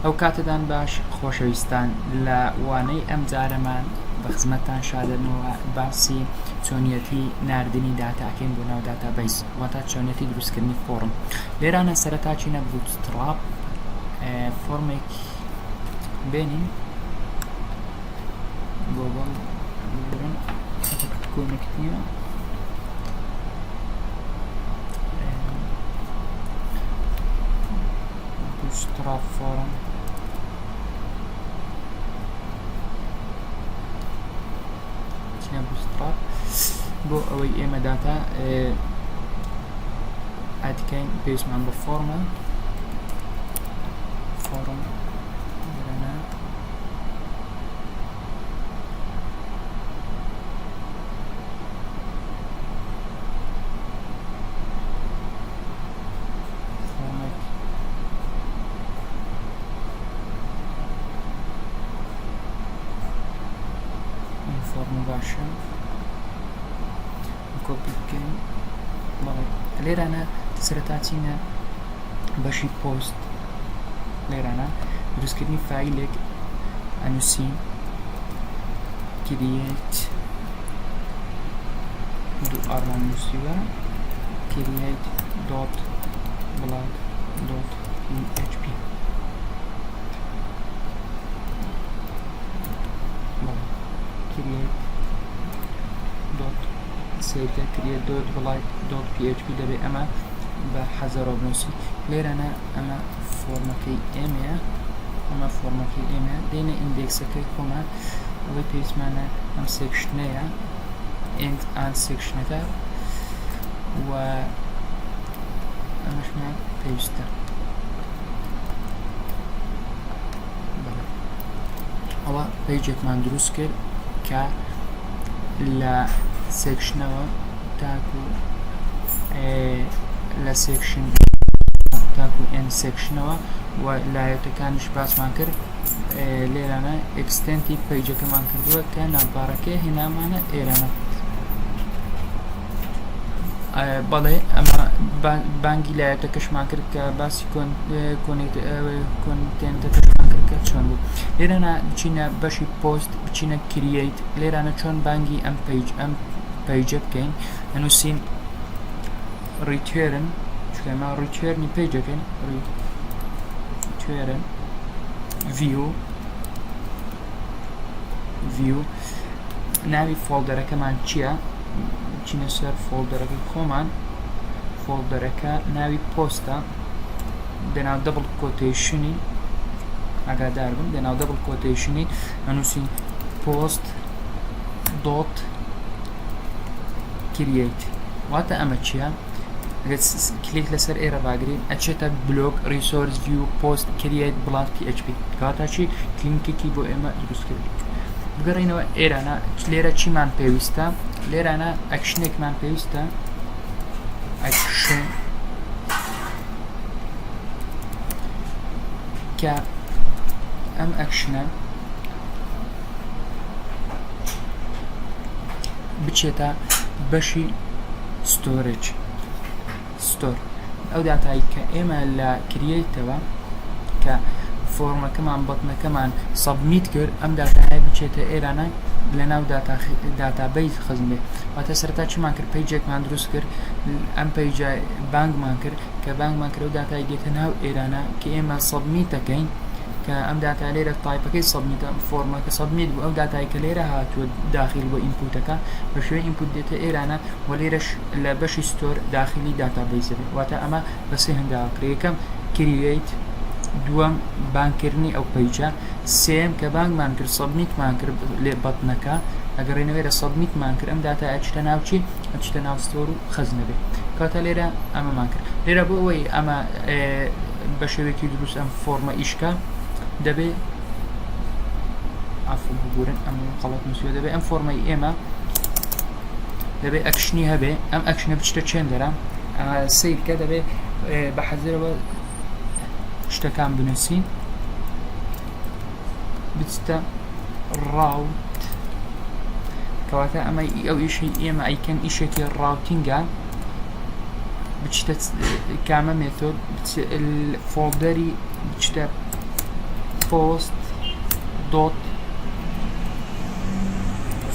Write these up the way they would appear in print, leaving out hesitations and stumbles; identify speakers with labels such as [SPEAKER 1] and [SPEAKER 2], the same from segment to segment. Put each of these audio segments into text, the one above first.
[SPEAKER 1] ئەو کاتەتان باش خۆشەویستان لە وانەی ئەم جارەمان بە خزمەتتان شادەبمەوە باسی چۆنیەتی ناردنی داتاکەین بۆ ناو database واتە چۆنیەتی دروستکردنی form لێرانە سەرەتا چینە Bootstrap فۆرمێک بێنین گۆگڵ ببورن connect نییە Bootstrap form چینە Bootstrap بۆ ئەوەی ئێمە داتا add کەین پێویستمان بە فۆرمە form لێرەنا فۆرمێک ئەم فۆرمە باشە کۆپی بکەین بەڵێ لێرانە سەرەتا چینە بەشی پۆست لێرانە دروستکردنی فایلێک ئەنووسین create دوو ئارمان نووسیوە create dot blade dot php create dot سەیرکە create dot blade dot php دەبێ ئەمە بە حەزەرۆ بنووسی لێرەنە ئەمە فۆرمەکەی ئێمەیە ئەمە فۆرمەکەی ئێمە دێنە index ەکەی خۆمان ئەوەی پێویستمانە ئەم section ەیە end ئان section ەکە و ئەمەشمان پێویستە ئەوە page ێکمان دروست کرد کە لە section ەوە تاکو لە section تاکو end section ەوە و layout ەکانیش باسمان کرد لێرانە extent ی page ەکەمان کردووە کە navbar ەکەی هێنامانە ئێرانە بەڵێ ئەمە بانگی layout ەکەشمان کرد کە باسی content ەکەشمان کرد کە چۆن بوو لێرانە بچینە بەشی پۆست بچینە create لێرانە چۆن بانگی ئەم page ئەم page ە بکەین ئەنووسین return چکەمە return ی page ەکەین return view view ناوی folder ەکەمان چییە بچینە سەر folder ەکەی خۆمان folder ەکە ناوی پۆستە دەناو double quotation ی ئاگادار بن دەناو double quotation ی ئەنووسین post dot create واتە ئەمە چییە کلیک لەسەر ئێرە ڕاگرین ئەچێتە blog resource view post create blade PHP کەواتە چی لینکێکی بۆ ئێمە دروست کرد بگەڕینەوە ئێرانە لێرە چیمان پێویستە لێرانە ئەکشنێکمان پێویستە ئەکشن کە ئەم ئەکشنە بچێتە بەشی storage store ئەو داتایی کە ئێمە لە create ەوە کە فۆرمەکەمان button ەکەمان submit کرد ئەم داتایە بچێتە ئێرانە لە ناو database خزم بێت واتە سەرتا چیمان کرد page ێکمان دروست کرد ئەم page ە بانگمان کرد کە بانگمان کرد و داتای دێتە ناو ئێرانە کە ئێمە submit دەکەین کە ئەم داتا لێرە type ەکەی submit ە فۆرمەکە submit بوو ئەو داتای کە لێرە هاتووە داخل بۆ input ەکە بە شێوەی input دێتە ئێرانە و لێرەش لە بەشی store داخلی database دەبێت واتە ئەمە بە سێ هەنگاو کرێ یەکەم create دووەم بانگکردنی ئەو page ە سێم کە بانگمان کرد submit مان کرد لێ button ەکە ئەگەڕێنەوەی لە submit مان کرد ئەم داتا ئەچتە ناو چی ئەچتە ناو store و خەزنە بێ کاتە لێرە ئەمەمان کرد لێرە بۆ ئەوەی ئەمە بە شێوەیەکی دروست ئەم فۆرمە ئیشکە دەبێ عفو ببورن ئەم غەڵەت نووسیوە دەبێ ئەم فۆرمەی ئێمە دەبێ ئەکشنی هەبێ ئەم ئەکشنە بچتە چێندەرە سیرکە دەبێ بە حەزرەوە شتەکان بنووسین بچتە route کەواتە ئەمە ئەو ئیشی ئێمە ئەیکەن ئیشێکی routing ە بچتە کامە method folder ی بچتە. post dot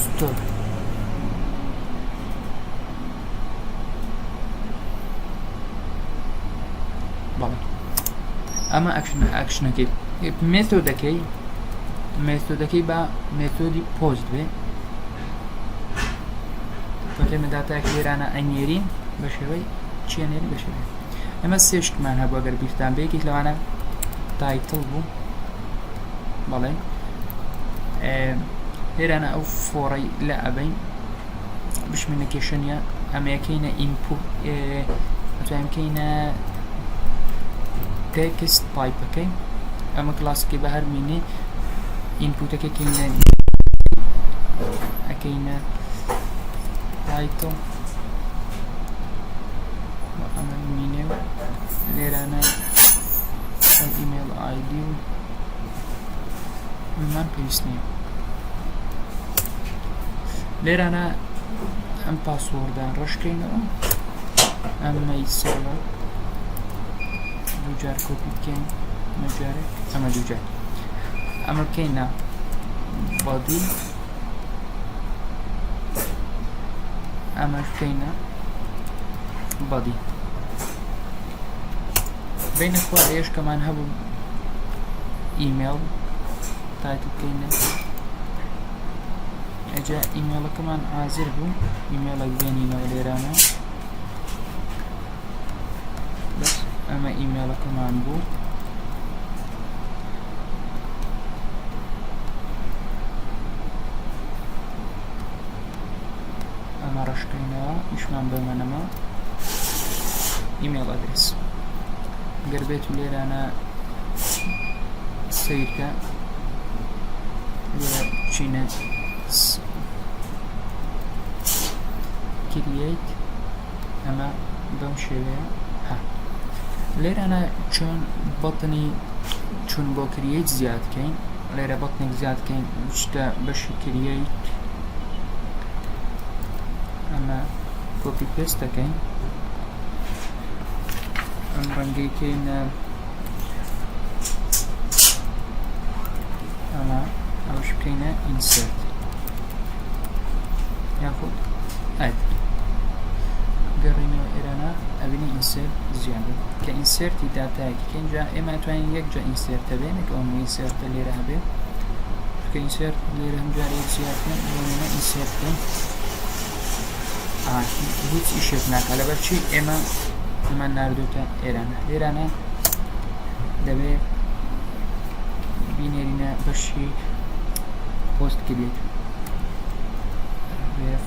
[SPEAKER 1] store. بەڵێ ئەمە action action ەکەی method ەکەی method ەکەی بە method ی post بێ ئێمە داتایەک لێرانە ئەنێرین بە شێوەی چێنێری بە شێوەی ئەمە سێ شتمان هەبوو گەر بیرتان بێ یەکێک لەوانە title بوو بەڵێ لێرانە ئەو for ەی لە ئەبین بشمینە کێشە نییە ئەمەیەکەینە input ئەتوانین بکەینە text type ەکەی ئەمە کلاسەکەی بە هەر مینێ input ەکەی کەینە ئەکەینە title ئەمە مینێ و لێرانە email ID و ئەمان پێویست نییە لێرانە ئەم password ە ڕەشکەینەوە ئەمەی سێڵە دووجار کۆپی بکەین مەجارێک ئەمە دووجار ئەمە بکەینە body ئەمەش بکەینە body بینە خوارێش کەمان هەبوو email title بکەینە ئەجا ئیمێڵەکەمان حازر بوو ئیمێڵێک بێنینەوە لێرانە بەس ئەمە ئیمێڵەکەمان بوو ئەمە ڕەشکەینەوە ئیشمان بەمە نەما email address گەر بێت و لێرانە سیرکە لێرە بچینە create ئەمە بەم شێوەیە ها لێرانە چۆن button ی چون بۆ create زیاد کەین لێرە button ێک زیاد کەین بچتە بەشی create ئەمە copy paste دەکەین ئەم ڕەنگەی کەینە ئەمە ئەوش بکەینە insert یاخود add گەڕینەوە ئێرانە ئەبینی insert زیاد کە insert ی داتایەکی کەین جا ئێمە توانین یەک جا insert ە بێ نەک ئەو insert ە لێرە هەبێ کە insert لێرە هەم جارێک زیاد بکەین بۆ نمونە insert بکەین هیچ ئیشێک ناکە لەبەر چی ئێمە ئەمان ناردوتە ئێرانە لێرانە دەبێ بینێرینە بەشی post create ref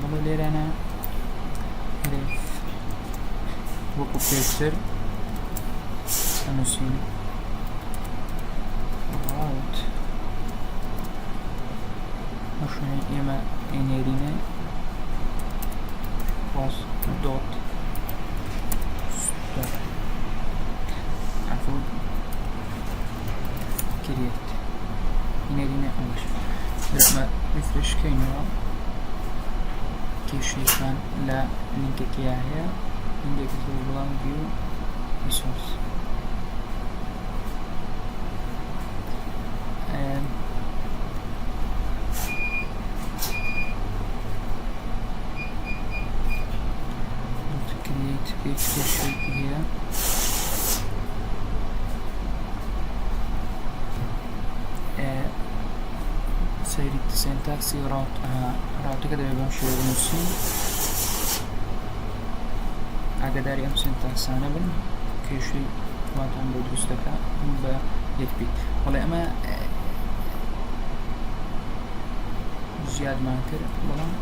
[SPEAKER 1] بەڵێ لێرانە وەکو پێشتر ئەنووسین route ئەو شوێنەی ئێمە ئەینێرینە post dot store عفوا create ئینێرینە ئەوەش ئەمە refresh کەینەوە کێشەیەکمان لە لینکەکەیا هەیە لینکێکی زۆر بەڵام view resource create page کێشەیەکی هەیە سەیری syntax ی route ەکە دەبێت بەم شێوە بنووسین ئاگاداری ئەم syntax انە بن کێشەی واتان بۆ دروست دەکات بە یەک بیت بەڵێ ئەمە زیادمان کرد بەڵام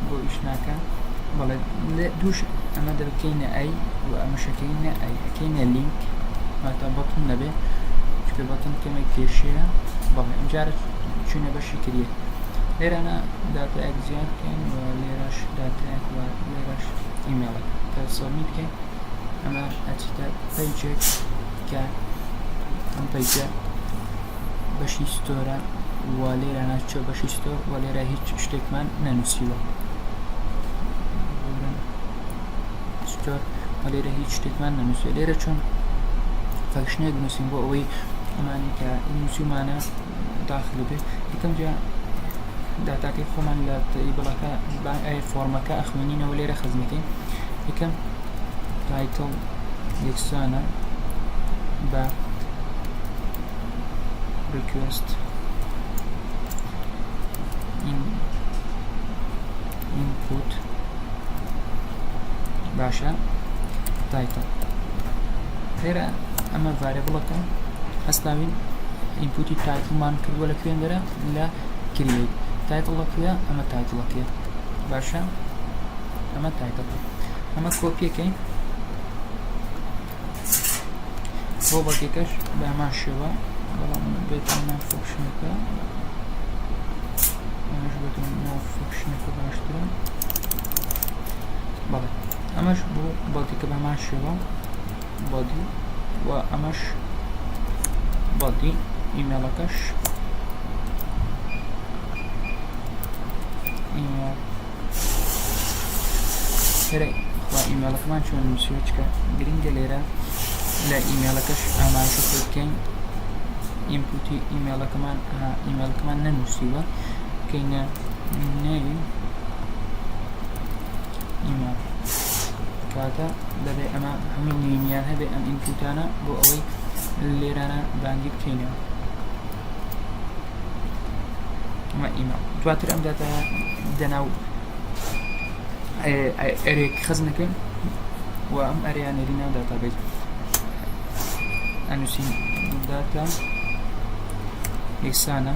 [SPEAKER 1] بۆ ئیش ناکە بەڵێ دووش ئەمە دەکەینە ئەی و ئەمەشەکەینە ئەی ئەکەینە لینک واتە button نەبێ چونکە button کەمێک کێشەیە بەڵێ ئەمجارە چوینە بەشی create لێرانە داتایەک زیاد بکەین و لێرەش داتایەک و لێرەش ئیمێڵێک کە submit بکەین ئەمە ئەچیتە page ێک کە ئەم page ە. بەشی store ە و لێرە ناچۆ بەشی store و لێرە هیچ شتێکمان نەنووسیوە store و لێرە هیچ شتێکمان نەنووسیوە. لێرە چۆن function ێک بنووسین بۆ ئەوەی ئەمانی کە نووسیومانە داخل بێت؟ یەکەم جا داتاکەی خۆمان لە table ەکە form ەکە ئەخوێنینەوە، لێرە خزمەکەین. یەکەم title یەکسانە بە request in input، باشە، title. لێرە ئەمە variable ەکە هەستاوین input ی title مان کردووە لە کوێندەرە لە create. title ەکەیە، ئەمە title ەکەیە. باشە، ئەمە title، ئەمە کۆپیەکەین بۆ body ەکەش بە هەمان شێوە، بەڵام بێتە ناو function ەکە. ئەمەش بێتە ناو function ەکە باشترە. بەڵێ، ئەمەش بۆ body ەکە بە هەمان شێوە body و ئەمەش body، ئیمێڵەکەش ئیمێڵ. لێرە خوا ئیمێڵەکەمان چۆن نووسیوە، چکە گرنگە لێرە لە ئیمێڵەکەش ئاماژە پێ بکەین. input ی ئیمێڵەکەمان، ئیمێڵەکەمان نەنووسیوە، بکەینە ناوی ئیمێڵ. کاتە دەبێ ئەمە هەمووی name یان هەبێ ئەم input انە بۆ ئەوەی لێرانە بانگی بکەینەوە. ئەمە ئیمێڵ. دواتر ئەم داتا دەناو array ێک خەزنەکەین و ئەم array یان نێری ناو database. ئەنووسین data یەکسانە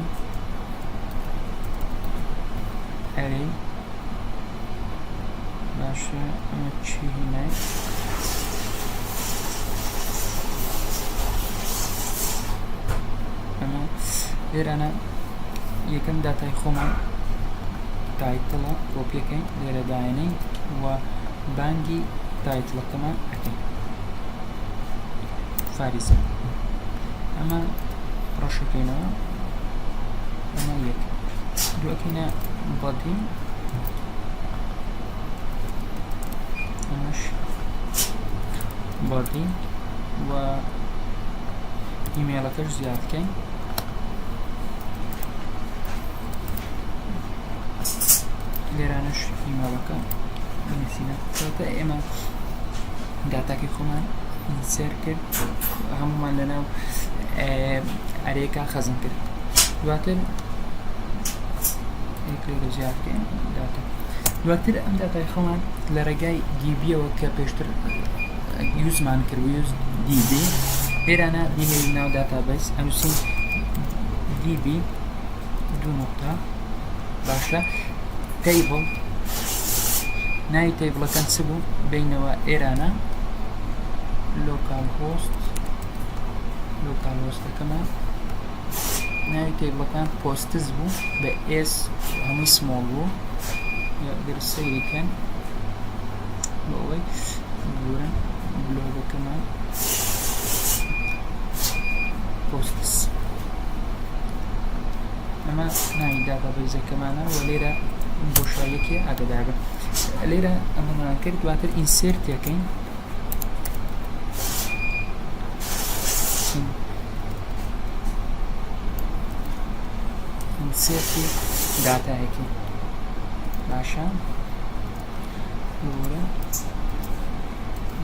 [SPEAKER 1] array. باشە، ئەمە چی هینای؟ ئەمە لێرانە یەکەم داتای خۆمان title ە کۆپیەکەین، لێرە داێنین و بانگی title ەکەمان ئەەکەین فاریزە. ئەمە ڕەشەکەینەوە. ئەمە یەک، دووەکەینە body، ئەمەش body و ئیمێڵەکەش زیاد بکەین. لێرانەش ئیمێڵەکە بنووسینە. کەواتە ئێمە داتاکەی خۆمان insert کرد، هەمومان لەناو array ەکە خەزن کرد. دواتر لێرە زیاد بکەین داتا. دواتر ئەم داتای خۆمان لە ڕێگای DB یەوە کە پێشتر use مان کرد، use DB، لێرانە بینێری ناو database. ئەنووسین DB دوو نقطە، باشە، table، ناوی table ەکەن چ بوو؟ بینەوە ئێرانە localhost، localhost ەکەمان، ناوی table ەکان posts بوو بە s، هەمووی small بوو. گەر سەیریکەن بۆ ئەوەی بورن بلۆگەکەمان posts، ئەمە ناوی database ەکەمانە و لێرە بۆشاییەکی ئاگادار بن. لێرە ئەمەمان کرد. دواتر insert ەکەین، insert ی داتایەکی. باشە، بورە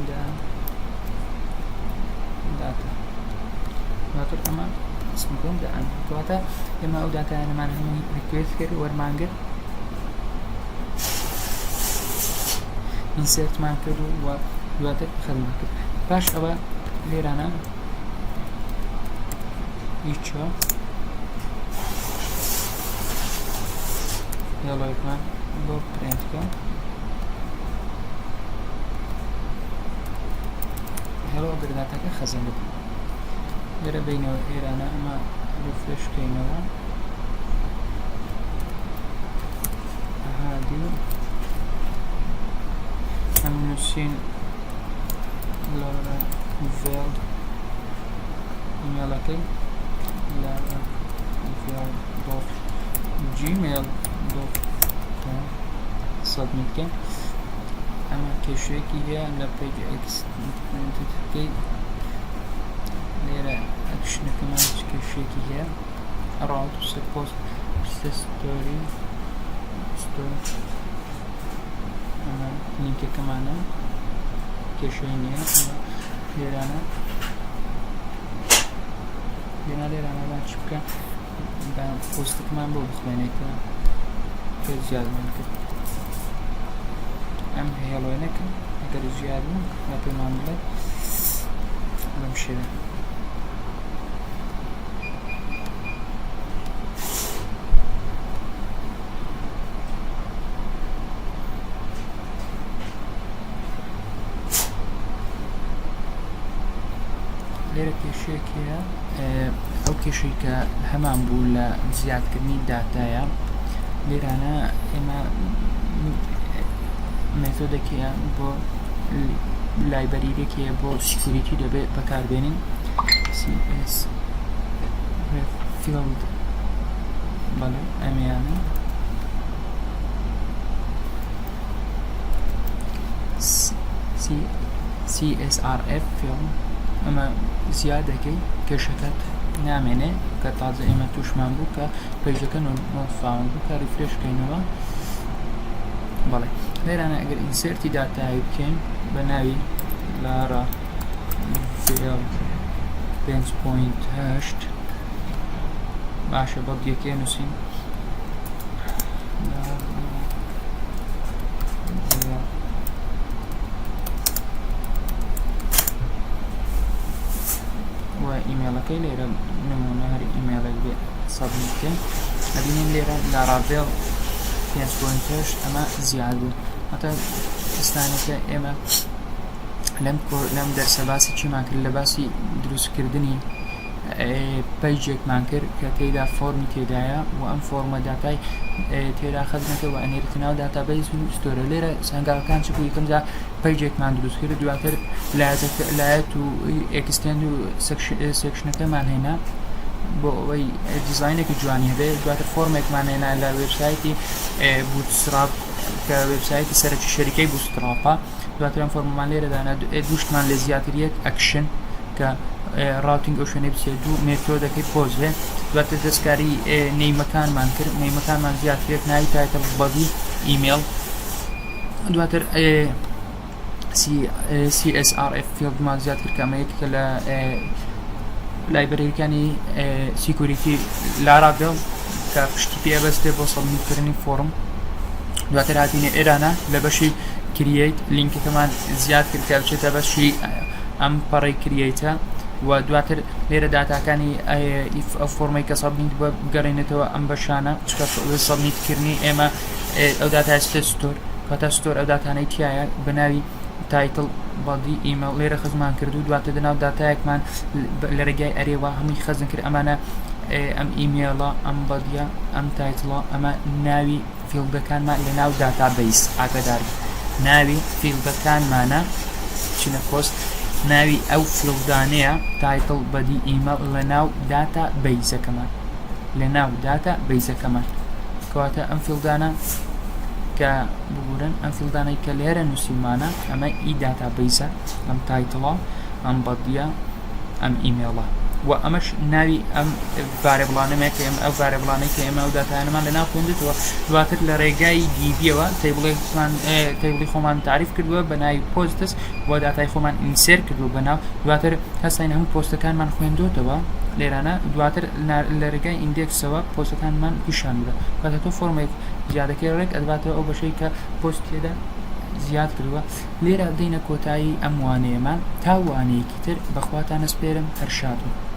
[SPEAKER 1] دا داتا. دواتر ئەمە اسمەکەم دەئەن. کەواتە ئێمە ئەو داتایانەمان هەمووی request کرد، وەرمان گرت، insert مان کرد و دواتر خەزمان کرد. پاش ئەوە لێرانە هیچۆ hello ێکمان بۆ پرینت بکە، hello ئەگەر داتاکە خەزن بکە. لێرە بینەوە ئێرانە ئەمە refresh بکەینەوە. هادی ئەم نووسین Laravel، ئیمێڵەکەی Laravel. Gmail dot com submit کەین ئەمە کێشەیەکی هەیە لە page ئەکسەکەی لێرە action ەکەمان چ کێشەیەکی هەیە route و سەر پۆست پستە story store ئەمە لینکەکەمانە کێشەی نییە لێرانە لێنا لێرانە با چ بکە با پۆستەکەمان بۆ بخوێنێتەوە کە زیادمان کرد ئەم هێڵۆ نەکەم ئەگەر زیاد بوو با پێمان بڵێت بەم شێوە لێرە کێشەیەک هەیە ئەو کێشەی کە هەمان بوو لە زیادکردنی داتایە لێرانە ئێمە method ێک هەیە بۆ library ێک هەیە بۆ security دەبێت بەکاربێنین CS field بەڵێ ئەمیانە CSRF field ئەمە زیاد دەکەی کێشەکەت نامێنێ کە تازە ئێمە توشمان بوو کە page ەکە not found بوو کە refresh کەینەوە بەڵێ لێرانە ئەگەر insert ی داتایی بکەین بە ناوی Laravel 5.8 باشە body ەکەی نووسین و ئیمێڵەکەی لێرە نمونە هەر ئیمێڵێک بێ submit بکەین ئەبینین لێرە Laravel 5.8 ئەمە زیاد بوو هەتا ئێستانەکە ئێمە لەم لەم دەرسە باسی چیمان کرد لە باسی دروستکردنی page ێکمان کرد کە تێیدا فۆرمی تێدایە و ئەم فۆرمە داتای تێدا خەزنەکە و ئەنێرێتە ناو database و store ە لێرە هەنگاوەکان چ بوو یەکەم جار page ێکمان دروست کرد دواتر layout و extend و section ەکەمان هێنا بۆ ئەوەی دیزاینێکی جوانی هەبێ دواتر فۆرمێکمان هێنا لە وێبسایتی Bootstrap کە وێبسایتی سەرەکی شەریکەی Bootstrap ە دواتر ئەم فۆرمەمان لێرە دانا دووشتمان لێ زیاتر یەک ئەکشن کە routing ئەو شوێنەی بچێت دوو method ەکەی پۆست بێ دواتر دەستکاری name ەکانمان کرد name ەکانمان زیاد کرد ناوی title body email دواتر CSRF field مان زیاد کرد کە ئەمە یەکێکە لە library ەکانی security Laravel کە پشتی پێ بەستێ بۆ submit کردنی فۆرم دواتر هاتینە ئێرانە لە بەشی create لینکەکەمان زیاد کرد کە بچێتە بەشی ئەم پەڕەی create ە و دواتر لێرە داتاکانی ئەو فۆرمەی کە submit بووە بگەڕێنێتەوە ئەم بەشانە چکە submit کردنی ئێمە ئەو داتای store کەتا store ئەو داتانەی تایە بە ناوی title body email لێرە خزمان کرد و دواتر دەناو داتایەکمان لە ڕێگای array وە هەمووی خەزن کرد ئەمانە ئەم ئیمێڵە ئەم body ە ئەم title ە ئەمە ناوی field ەکانمان لە ناو database ئاگادار ناوی field ەکانمانە چنە پۆست ناوی ئەو field انەیە title body email لە ناو database ەکەمان لە ناو database ەکەمان کەواتە ئەم field انە کە ببورن ئەم field انەی کە لێرە نووسیمانە ئەمە ئی database ە ئەم title ە ئەم body ە ئەم ئیمێڵە و ئەمەش ناوی ئەم variable انەمە کە ئێمە ئەو variable انەی کە ئێمە ئەو داتایانەمان لە ناو خوێندێتەوە دواتر لە ڕێگای DB یەوە table ێکمان table ی خۆمان تعریف کردووە بە ناوی posts و داتای خۆمان insert کردووە بە ناو دواتر هەستین هەموو پۆستەکانمان خوێندۆتەوە لێرانە دواتر لە ڕێگای index ەوە پۆستەکانمان پیشان بدە کاتە تۆ فۆرمێک زیادەکەی ڕێک ئەدباتەوە ئەو بەشەی کە پۆست تێدا زیاد کردووە لێرە دێینە کۆتایی ئەم وانەیەمان تا وانەیەکی تر بەخواتان ئەسپێرم هەر شاد بن.